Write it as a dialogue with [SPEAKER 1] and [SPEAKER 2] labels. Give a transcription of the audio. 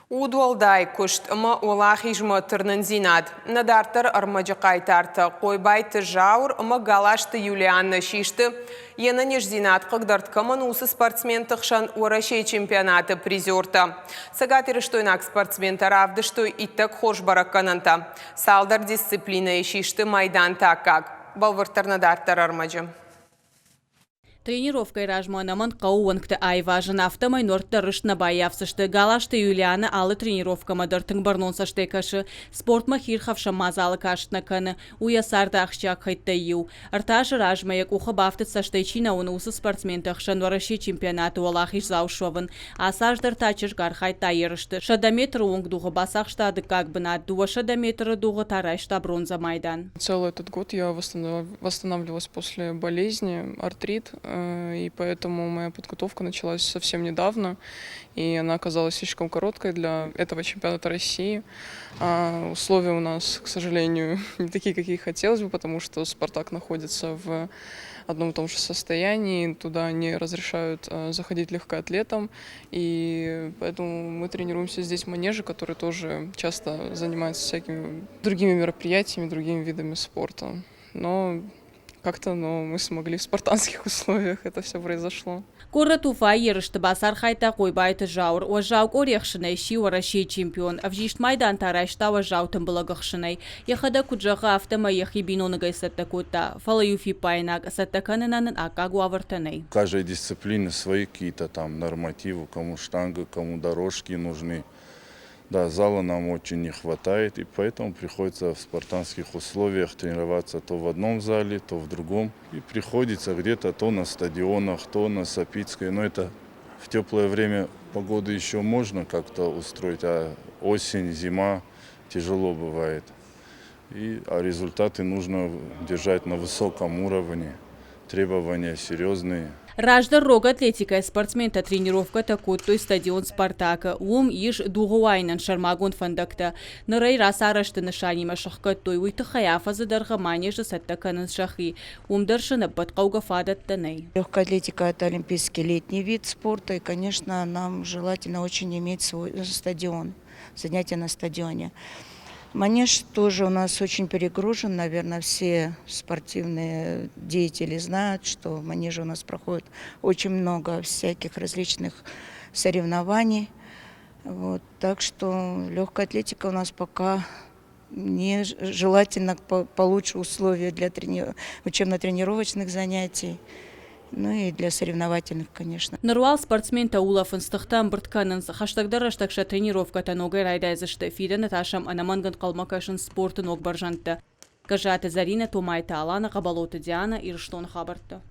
[SPEAKER 1] Удуӕлдай куыст ӕмӕ уӕлахизмӕ тырнындзинад. Нӕ дарддӕры ӕрмӕджы хъайтартӕ Хъойбайты Зауыр ӕмӕ Галазты Юлианнӕ систы, йе нӕниздзинад хъыгдӕрд кӕмӕн у, уыцы спортсменты хсӕн Уӕрӕсейы чемпионаты призертӕ. Цӕгатирыстойнаг спортсментӕ равдыстой иттӕг хорз бӕрӕггӕнӕнтӕ. Цалдӕр дисциплинӕйы систы майданты аккаг. Бӕлвырддӕр нӕ дарддӕры ӕрмӕджы.
[SPEAKER 2] Тренировкӕйы размӕ ӕнӕмӕнг хъӕуы уӕнгты аивазын, афтӕмӕй нуӕрттӕ рыст нӕ баййафдзысты. Галазты Юлианӕ алы тренировкӕмӕ дӕр тынг бӕрнон цӕстӕй кӕсы. Спортмӕ хиирхӕфсӕн мадзалы каст нӕ кӕны. У йӕ царды ахсджиаг хӕйттӕй иу. Ӕртӕ азы размӕ йӕ къухы бафтыд цӕстӕй чи нӕ уыны, уыцы спортсменты ӕхсӕн Уӕрӕсейы чемпионаты уӕлахиздзау суӕвын. Ацы аз дӕр та чызг архайдта ерысты. 100 метры онг дугъы бацахста дыккаг бынат, 200 метры дугъы та райста бронзӕ майдан.
[SPEAKER 3] Целый этот год я восстанавливалась после болезни, артрит, и поэтому моя подготовка началась совсем недавно, и она оказалась слишком короткой для этого чемпионата России. А условия у нас, к сожалению, не такие, какие хотелось бы, потому что «Спартак» находится в одном и том же состоянии, туда не разрешают заходить легкоатлетам, и поэтому мы тренируемся здесь в манеже, который тоже часто занимается всякими другими мероприятиями, другими видами спорта. Но как-то, но мы смогли в спартанских условиях, это все произошло.
[SPEAKER 2] Город Уфайы ерысты бацархайдта Хъойбайты Зауыр. Уӕззау къори ӕхсынӕй сси Уӕрӕсейы чемпион. Ӕвзист майдан та райста уӕззау тымбылӕг ӕхсынӕй. Йӕхӕдӕг куыд зӕгъы, афтӕмӕй йӕхи биноныгӕй цӕттӕ кодта. Фӕлӕ иу фиппаинаг, цӕттӕ кӕнынӕн ын аккаг уавӕртӕ нӕй.
[SPEAKER 4] Каждой дисциплины свои какие-то там нормативы, кому штанга, кому дорожки нужны. Да, зала нам очень не хватает, и поэтому приходится в спартанских условиях тренироваться то в одном зале, то в другом. И приходится где-то то на стадионах, то на Сапицкой. Но это в теплое время погоды еще можно как-то устроить, а осень, зима тяжело бывает. А результаты нужно держать на высоком уровне, требования серьезные.
[SPEAKER 2] Раздӕр рог атлетикӕйӕ спортсментӕ тренировкӕтӕ кодтой стадион «Спартак»-ы. Уым ис дугъы уайынӕн сӕрмагонд фӕндӕгтӕ. Ныр ӕй рацарӕзты нысанимӕ сӕхгӕдтой, уый тыххӕй афӕдзы дӕргъы манежы цӕттӕ кӕнынц сӕхи. Уым дӕр сын ӕппӕт хъӕугӕ фадӕттӕ нӕй.
[SPEAKER 5] Легкая атлетика – это олимпийский летний вид спорта, и, конечно, нам желательно очень иметь свой стадион, занятия на стадионе. Манеж тоже у нас очень перегружен. Наверное, все спортивные деятели знают, что в манеже у нас проходит очень много всяких различных соревнований. Вот, так что легкая атлетика у нас пока не желательно получше условия для учебно-тренировочных занятий, ну и для соревновательных, конечно.
[SPEAKER 2] Ныр уал спортсментӕ улӕфынц, тыхтӕ ӕмбырд кӕнынц. Хӕстӕгдӕр рӕстӕг сӕ тренировкӕтӕ ногӕй райдайдзысты. Фидӕны та сӕм ӕнӕмӕнг ӕнхъӕлмӕ кӕсынц спорты ног бӕрзӕндтӕ. Гӕззаты Зӕринӕ, Томайты Алана, Хъӕбӕлоты Диана, Ирыстоны хабӕрттӕ.